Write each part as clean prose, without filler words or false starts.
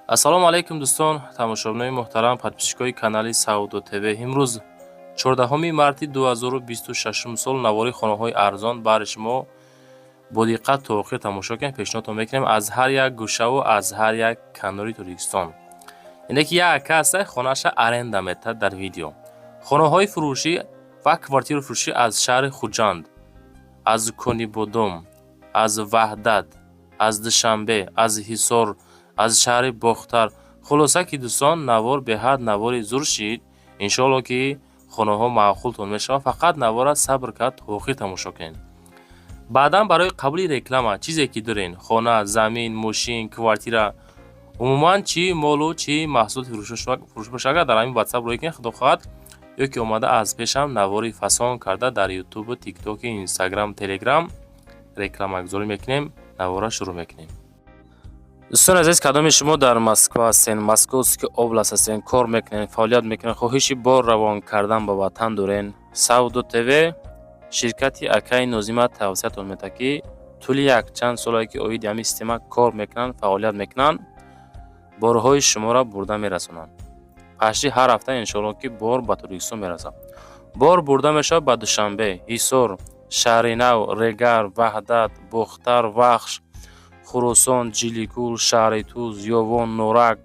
Ассалому алайкум, дӯстон, тамошобинони муҳтарам, подписчикои канали Савдо ТВ. Имрӯз, 14 марти 2026 сол, навори хонаҳои арзон баҳри шумо бо диққат то охир тамошо кунед, пешниҳодтон мекунем аз ҳар як гӯшаву аз ҳар як канори Тоҷикистон. Яъне ки як ака ҳаста, хонаша аренда метаҳад. Дар видео хонаҳои фурӯшӣ ва квартираи фурӯшӣ аз шаҳри Хуҷанд, аз Конибодом, аз Ваҳдат, аз Душанбе, аз Ҳисор, аз шаҳри Бохтар. Хулоса ки, дӯстон, навор беҳад навори зур шид. Иншоалло, ки хонаҳо маъқултон мешавад. Фақат навора сабр кард, то охир тамошо кунед. Баъдан барои қабули реклама, чизе ки дорен: хона, замин, мошин, квартира, умуман чӣ молу чӣ маҳсулоти фурӯш бошад, агар дар ҳамин Ватсап рӯй кунед, худо хоҳад, ё ки омада аз пешам навори фасон карда, дар Ютубу, Тиктоки, Инстаграм, Телеграм рекламагузорӣ мекунем. Навора шурӯъ мекунем. Дӯстони азиз, кадоми шумо дар Москва ҳастен, Московский область ҳастен, кор мекунед, фаъолият мекунед, хоҳиши бор равон кардан ба ватан дорен, Савдо ТВ, ширкати акаи Нозима тавсиятон медиҳад, ки тӯли якчанд солае ки оиди ҳамин система кор мекунанд, фаъолият мекунанд, борҳои шуморо бурда мерасонанд. Пашти ҳар ҳафта, иншоалло, ки бор ба Тоҷикистон мерасад. Бор бурда мешавад ба Душанбе, Ҳисор, Шаҳри Нав, Регар, Ваҳдат, Бохтар, Вахш, Хуросон, Ҷиликул, шаҳри Туз, Ёвон, Норак,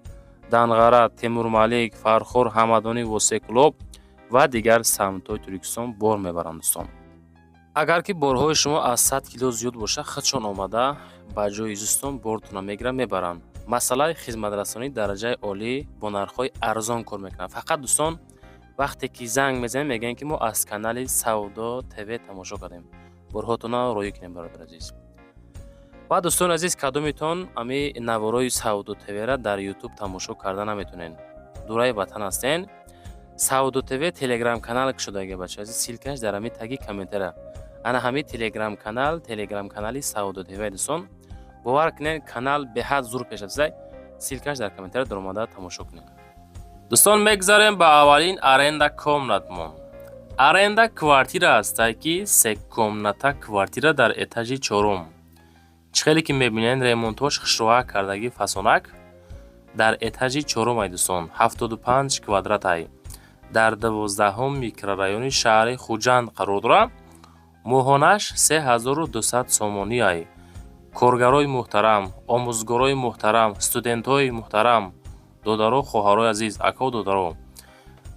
Данғара, Темурмалик, Фархор, Ҳамадонӣ, Восеъ, Кӯлоб ва дигар самтҳои Тоҷикистон бор мебаранд. Дӯстон, агар ки борҳои шумо аз 100 кило зиёд бошад, худшон омада ба ҷои зистон бортонро мегиранд, мебаранд. Масъалаи хизматрасонии дараҷаи олӣ, бо нархҳои арзон кор мекунанд. Фақат, дӯстон, вақте ки занг мезанем, мегӯянд, ки мо аз канали Савдо ТВ тамошо кардем, борҳотонро роӣ кунем, бародари азиз. Ва, дӯстони азиз, кадомитон ами наворои Савдо ТВра дар Ютуб тамошо карда наметонед, дураи ватан ҳастен, Савдо ТВ Телеграм канал кушодаги, бача азиз, ссылкаш дар ҳами таги комментара. Ана ҳами Телеграм канал, Телеграм канали Савдо ТВ. Дӯстон, бовар кунед, канал беҳад зур пеш рафта. Ссылкаш дар комментара, даромада тамошо кунед. Дӯстон, мегзарем ба аввалин аренда комнатмон. Аренда квартира ҳастае, ки се комната квартира дар этажи чорум. Чӣ хеле ки мебинед, ремонтҳош хушроҳа кардагӣ, фасонак. Дар этажи чорум ай, дӯстон, 75 квадрат ай, дар 12-ҳум микрорайони шаҳри Хуҷанд қарор дорад. Моҳонаш 3200 сомонӣ ай. Коргарои муҳтарам, омӯзгорои муҳтарам, студентҳои муҳтарам, додаро, хоҳарои азиз, ако, додаро,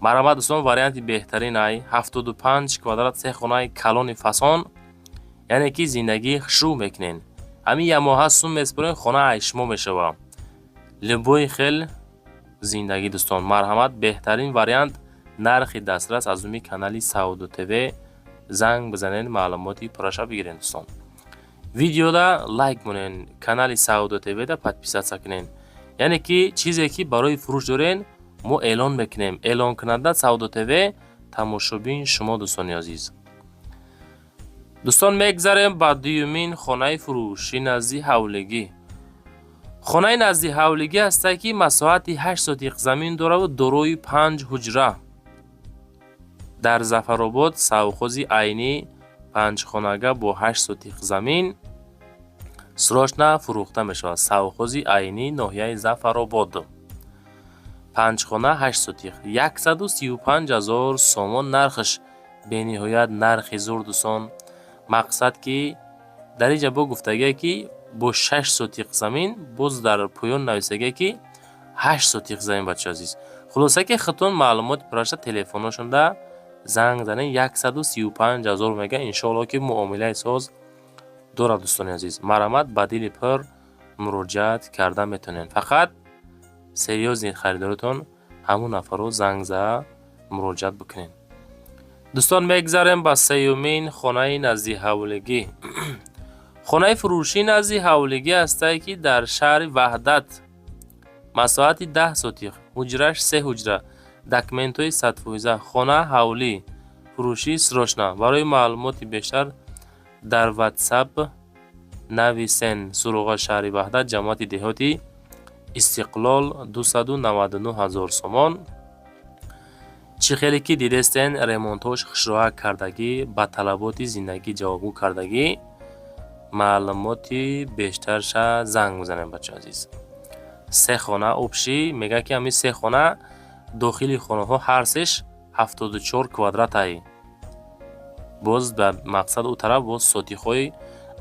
марҳамат, дӯстон, варианти беҳтарин ай. 75 квадрат, се хонаи калони фасон, яъне ки зиндагии хушрӯ мекунед. Ҳамин якмоҳа сум месупоред, хона ай шумо мешавад. Любой хел зиндагӣ, дӯстон, марҳамат, беҳтарин вариант, нархи дастрас. Аз номи канали Савдо ТВ занг бизанед, маълумоти пурраша бигиред. Дӯстон, видеода лайк монед, канали Савдо ТВда подписаться кунед. Яъне ки чизе ки барои фурӯш дорен, мо эълон мекунем. Эълонкунанда Савдо ТВ, тамошобин шумо, дӯстони азиз. Дӯстон, мегзарем ба дуюмин хонаи фурӯшӣ назди ҳавлигӣ. Хонаи назди ҳавлигӣ ҳастае, ки масоҳати 8 сотиқ замин дораву дорои панҷ ҳуҷра, дар Зафаробод, совхози Айнӣ, панҷхонага бо 8 сотиқ замин срочно фурӯхта мешавад. Совхози Айнӣ, ноҳияи Зафаробод, панҷхона, 8 сотиқ, 135 000 сомон нархаш. Бениҳоят нархи зур, дӯстон. Мақсад ки дар инҷа бо гуфтагие, ки бо 6 сотиқ замин, боз дар поён нависагие, ки 8 сотиқ замин. Бачаи азиз, хулоса ки худтон маълумоти пурраша телефоношонда занг занед. 135 000 мега, иншоалло, ки муомилаи соз дорад. Дӯстони азиз, марҳамат, ба дили пур муроҷиат карда метавонед. Фақат серьёзный харидоритон ҳамун нафарро занг зада муроҷиат бикунед. Дӯстон, мегзарем ба сеюмин хонаи наздиҳавлигӣ. Хонаи фурӯшӣ назди ҳавлигӣ ҳастае, ки дар шаҳри Ваҳдат, масоҳати 10 сотиқ, ҳуҷраш се ҳуҷра, документҳои 100%, хона, ҳавлӣ, фурӯшӣ срочно. Барои маълумоти бештар дар Ватсап нависен. Суроға: шаҳри Ваҳдат, ҷамоати деҳоти Истиқлол, 299 ҳазор сомон. Чӣ хеле ки дидестен, ремонтҳош хушроҳа кардагӣ, ба талаботи зиндагӣ ҷавобгӯ кардагӣ. Маълумоти бештарша занг бизанем, бачаи азиз. Се хона общий мегӯяд, ки ҳамин се хона, дохили хонаҳо ҳар сеш 74 квадратай. Боз ба мақсад ӯ тараф боз сотиқҳои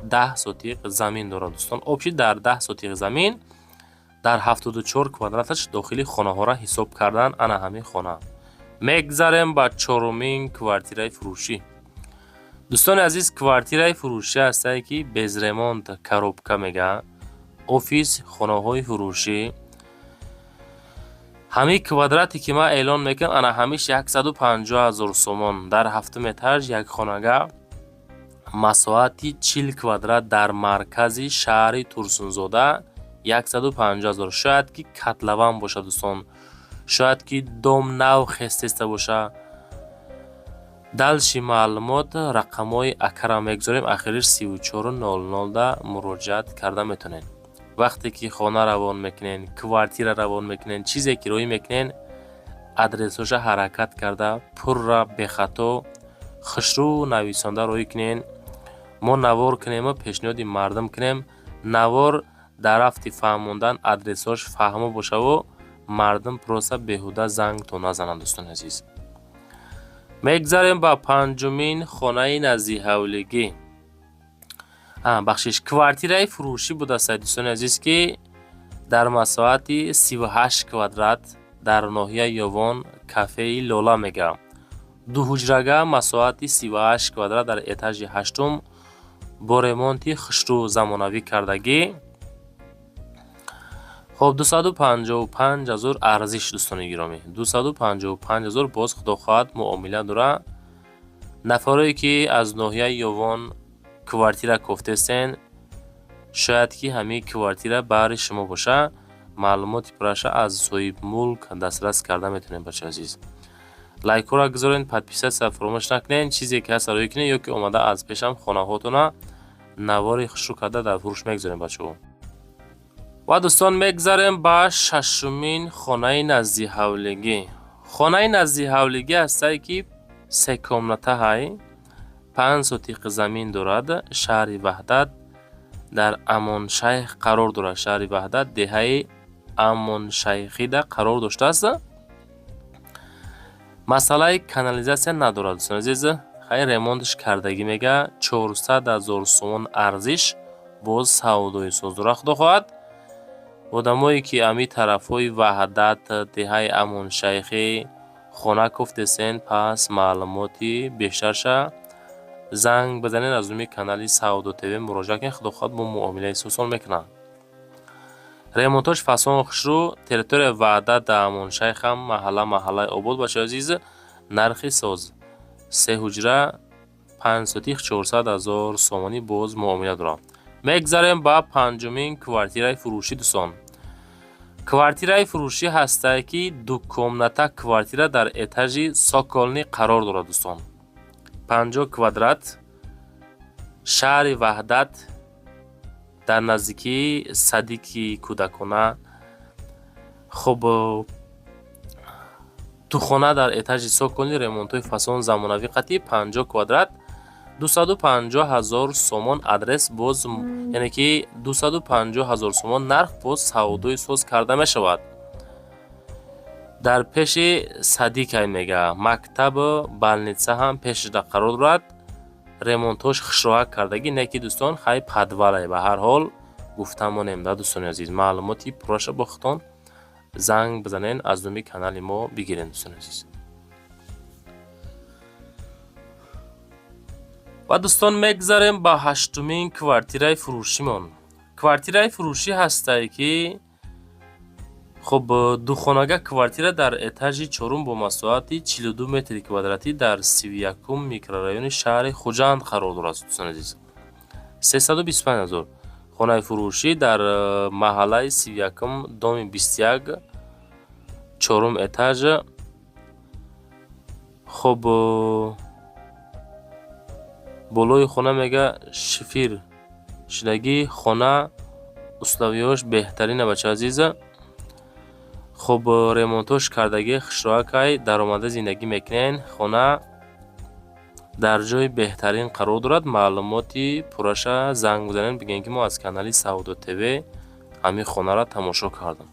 10 сотиқ замин дорад, дӯстон. Общий дар 10 сотиқ замин, дар 74 квадраташ дохили хонаҳоро ҳисоб кардан ана ҳамин хона. Мегзарем ба чорумин квартираи фурӯшӣ. Дӯстони азиз, квартираи фурӯшӣ ҳастае, ки без ремонт, коробка мега, офис, хонаҳои фурӯшӣ. Ҳамин квадрате, ки ман эълон мекунам, ана ҳамиш 150 000 сомон. Дар ҳафтум этаж, як хонага, масоҳати 40 квадрат, дар маркази шаҳри Турсунзода, 150 000. Шояд, ки котлован бошад, дӯстон, шояд, ки дом нав хестеста боша. Дальше маълумот рақамҳои акара мегузорем, ахириш 3400-да муроҷиат карда метавонед. Вақте ки хона равон мекунен, квартира равон мекунен, чизе ки роҳӣ мекунен, адресҳоша ҳаракат карда, пурра, бехато, хушрӯ нависонда роҳӣ кунен. Мо навор кунему пешниҳоди мардум кунем, навор дар рафти фаҳмондан адресҳош фаҳмо бошаву мардум просто беҳуда занг то назананд, дӯстони азиз. Мегзарем ба панҷумин хонаи наздиҳавлигӣ, бахшиш, квартираи фурӯшӣ будааст, дӯстони азиз, ки дар масоҳати 38 квадрат дар ноҳияи Ёвон, кафеи Лола мега, дуҳуҷрага, масоҳати 38 квадрат, дар этажи ҳаштум, бо ремонти хушрӯ, замонавӣ кардагӣ. Хоб, 255 000 арзиш, дӯстони гиромӣ, 255 000. Боз, худо хоҳад, муомила дора. Нафарое, ки аз ноҳияи Ёвон квартира кофтестен, шояд, ки ҳамин квартира баҳри шумо боша. Маълумоти пурраша аз соҳибмулк дастрас карда метавонед, бачаи азиз. Лайкҳоро гузорен, подписаться фаромӯш накунед. Чизе ки ҳаст, роҳӣ кунед ё ки омада аз пешам хонаҳотона навори хушрӯ карда дар фурӯш мегузорем, бачаҳо. Ва, дӯстон, мегзарем ба шашумин хонаи наздиҳавлигӣ. Хонаи наздиҳавлигӣ ҳастае, ки се комната ҳай, 5 сотиқ замин дорад, шаҳри Ваҳдат, дар Амоншайх қарор дорад. Шаҳри Ваҳдат, деҳаи Амоншайхида қарор доштааст. Масъалаи канализатсия надорад, дӯстони азиз. Хай, ремонтш кардагӣ мега. 400 000 сомон арзиш, боз савдои соз дорад, худо хоҳад. Одамое, ки ами тарафҳои Ваҳдат, деҳаи Амоншайхӣ хона кофтесен, пас маълумоти бештарша занг бизанед, аз номи канали Савдо ТВ муроҷиат кунед. Худо хоҳад, бо муомилаи сосон мекунанд. Ремонтош фасон, хушрӯ, территорияи Ваҳдат дар Амоншайхам, маҳалла маҳаллаи обод, бачаҳои азиз. Нархи соз, се ҳуҷра, 5 сотих, 400 000 сомонӣ, боз муомила дорад. Мегзарем ба панҷумин квартираи фурӯшӣ, дӯстон. Квартираи фурӯшӣ ҳастае, ки дукомната квартира дар этажи цокольный қарор дорад, дӯстон, 50 квадрат, шаҳри Ваҳдат, дар наздикии садики кӯдакона. Хуб, духона дар этажи цокольный, ремонтҳои фасон, замонавӣ қатъи, 50 квадрат, 250 000 сомон адрес, боз, яъне ки 250 000 сомон нарх, боз савдои соз карда мешавад. Дар пеши садикай мега, мактабу больница ҳам пешашда қарор дорад. Ремонтҳош хушроҳак кардагӣ, не ки, дӯстон, хай, подвале. Ба ҳар ҳол, гуфта монем да, дӯстони азиз, маълумоти пурраша бо худтон занг бизанен, аз номи канали мо бигирен, дӯстони азиз. Ва, дӯстон, мегзарем ба ҳаштумин квартираи фурӯшимон. Квартираи фурӯшӣ ҳастае, ки, хуб, духонага квартира дар этажи чорум бо масоҳати 42 метри квадратӣ дар 31-ум микрорайони шаҳри Хуҷанд қарор дорад, дӯстони азиз, 325 000. Хонаи фурӯшӣ дар маҳаллаи 31-ум, доми 21, чорум этаж. Хуб, болои хона мега шифер шудагӣ, хона условияш беҳтарина, бачаи азиза. Хуб, ремонтҳош кардагӣ, хушроҳакай, даромада зиндагӣ мекунен. Хона дар ҷои беҳтарин қарор дорад. Маълумоти пурраша занг бизанед, бигӯед, ки мо аз канали Савдо ТВ ҳамин хонаро тамошо кардам.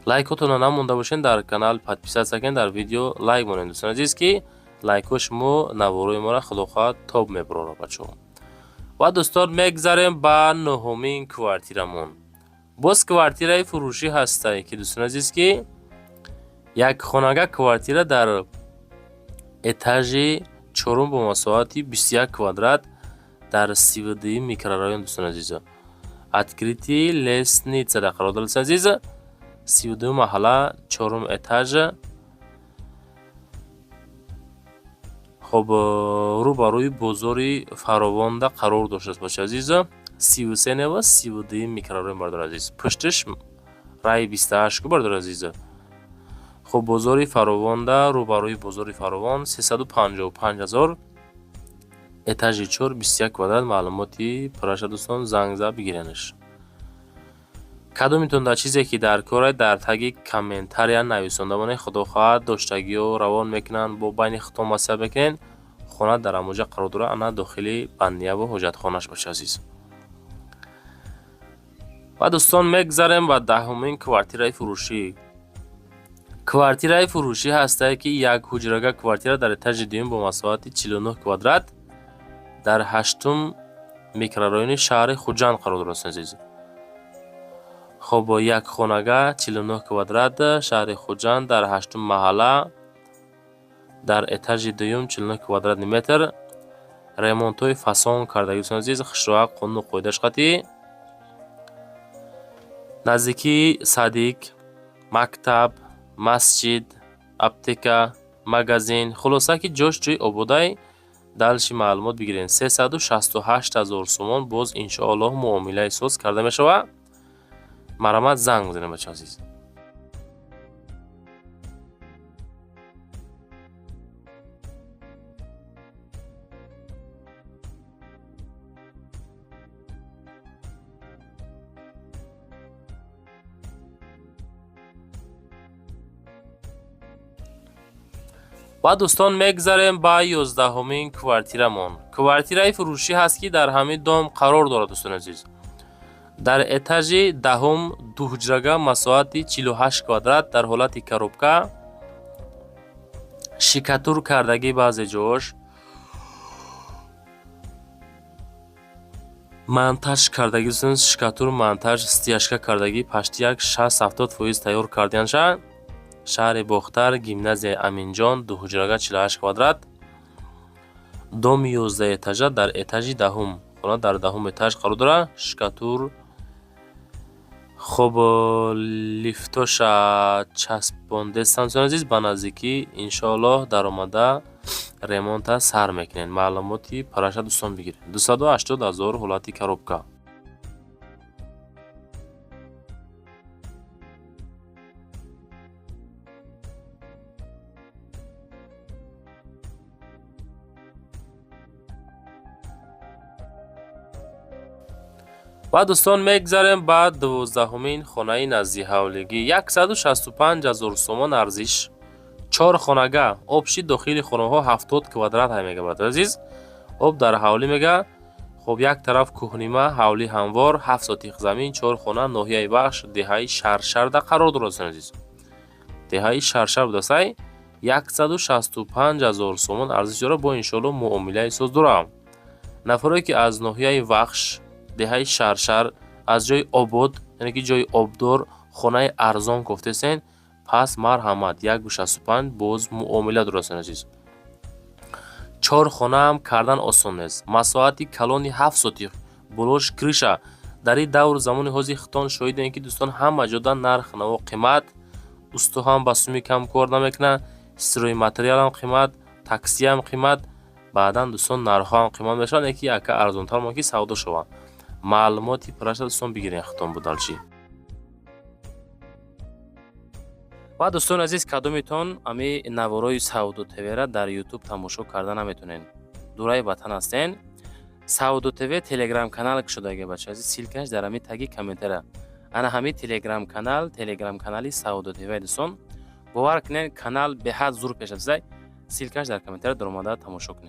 Лайкотонро намонда бошед, дар канал подписаться кунед, дар видео лайк монед, дӯстони азиз, ки лайкҳои шумо наворои моро, худо хоҳад, тоб мебарорад, бачаҳо. Ва дӯстон, мегзарем ба нуҳумин квартирамон. Боз квартираи фурӯшӣ ҳастае, ки, дӯстони азиз, ки як хонага квартира дар этажи чорум бо масоҳати 21 квадрат дар 32-юм микрорайон, дӯстони азизо, открытый лестницада қарор дорад, дӯстони азиз. 32 маҳалла, чорум этаж. Хоб, рӯ ба рӯи бозори Фаровонда қарор доштааст, бачаи азизо. 33 нева 32-юм микрорайон, бародари азиз, пуштиш райи 28 ку, бародари азизо. Хуб, бозори Фаровонда, рӯ ба рӯи бозори Фаровон, 355 000, этажи чор, 21 квадрат. Маълумоти пурраша, дӯстон, занг зад бигиренаш. Кадомитон дар чизе ки дар коред, дар таги комментария нависонда монед. Худо хоҳад, доштагиҳо равон мекунанд, бо байни худтон маслиҳат мекунед. Хона дар ҳамоҷа қарор дорад, ана дохили баннияву ҳоҷатхонаш, бачаи азиз. Ва дӯстон, мегзарем ба даҳумин квартираи фурӯшӣ. Квартираи фурӯшӣ ҳастае, ки як ҳуҷрага квартира дар этажи дуюм бо масоҳати 49 квадрат дар ҳаштум микрорайони шаҳри Хуҷанд қарор дорад, азиз. Хоб, як хонага, 49 квадрат, шаҳри Хуҷанд, дар ҳаштум маҳалла, дар этажи дуюм, 49 квадратный метр, ремонтҳои фасон кардагӣ, дӯстони азиз, хушроҳат, қонуну қоидаш қатъӣ. Наздикии садик, мактаб, масҷид, аптека, магазин, хулоса, ки ҷош ҷои ободай. Дальше маълумот бигирем. 368 000 сомон, боз иншоаллоҳ муомилаи соз карда мешавад. Марҳамат, занг бизанед, бачаи азиз. Ва дӯстон, мегзарем ба 11-умин квартирамон. Квартираи фурӯшӣ ҳаст, ки дар ҳамин дом қарор дорад, дӯстони азиз, дар этажи 10-ум, дуҳуҷрага, масоҳати 48 квадрат, дар ҳолати коробка, штукатур кардагӣ, баъзе ҷош монтаж кардагӣ, штукатур, монтаж, стяжка кардагӣ, почти як 60-70% тайёр кардианша. Шаҳри Бохтар, гимназияи Аминҷон, дуҳуҷрага, 48 квадрат, доми 11 этажа, дар этажи 10-ум. Хона дар 10-ум этаж қарор дорад. Штукатур, хоб, лифтоша часпондестан, дӯстони азиз. Ба наздикӣ, иншоаллоҳ, даромада ремонта сар мекунем. Маълумоти пурраша, дӯстон, бигиред. 280 000, ҳолати коробка. Ва дӯстон, мегзарем ба 12-умин хонаи наздиҳавлигӣ. 165 000 сомон арзиш, чор хонага, общий дохили хонаҳо 70 квадрат ҳай мега, бародари азиз. Об дар ҳавлӣ мега. Хоб, як тараф кӯҳнима, ҳавлӣ ҳамвор, 7 сотих замин, чор хона, ноҳияи Вахш, деҳаи Шаршарда қарор дорад, дӯстони азиз. Деҳаи Шаршар будасай. 165 000 сомон арзиш дорад, бо иншоалло муомилаи соз дорам. Нафаре ки аз ноҳияи Вахш, деҳаи Шаршар, аз ҷои обод, яъне ки ҷои обдор, хонаи арзон кофтесен, пас марҳамат, 1,65, боз муомила дорад, дӯстони азиз. Чор хонаам кардан осон нест. Масоҳати калони 7 сотих, болош крыша. Дар ин давру замони ҳозир хитон шоҳидем, ки, дӯстон, ҳама ҷода нарх наво қимат, усто ҳам ба суми кам кор намекунад, стройматериалам қимат, таксиам қимат. Баъдан, дӯстон, нархҳоам қимат мешаванд, яки яка арзонтар мон ки савдо шаванд. Маълумоти пурраша, дӯстон, бигирен хитон будалчи. Ва дӯстони азиз, кадомитон ами наворои Савдо ТВра дар Ютуб тамошо карда наметонен, дураи ватан ҳастен, Савдо ТВ телеграм канал кушодаги, бача азиз, ссылкаш дар ҳами таги комментария. Ана ҳами телеграм канал, телеграм канали Савдо ТВ. Дӯстон, бовар кунед, канал беҳад зур пеш рафтаи. Ссылкаш дар комментария, даромада тамошо кунед.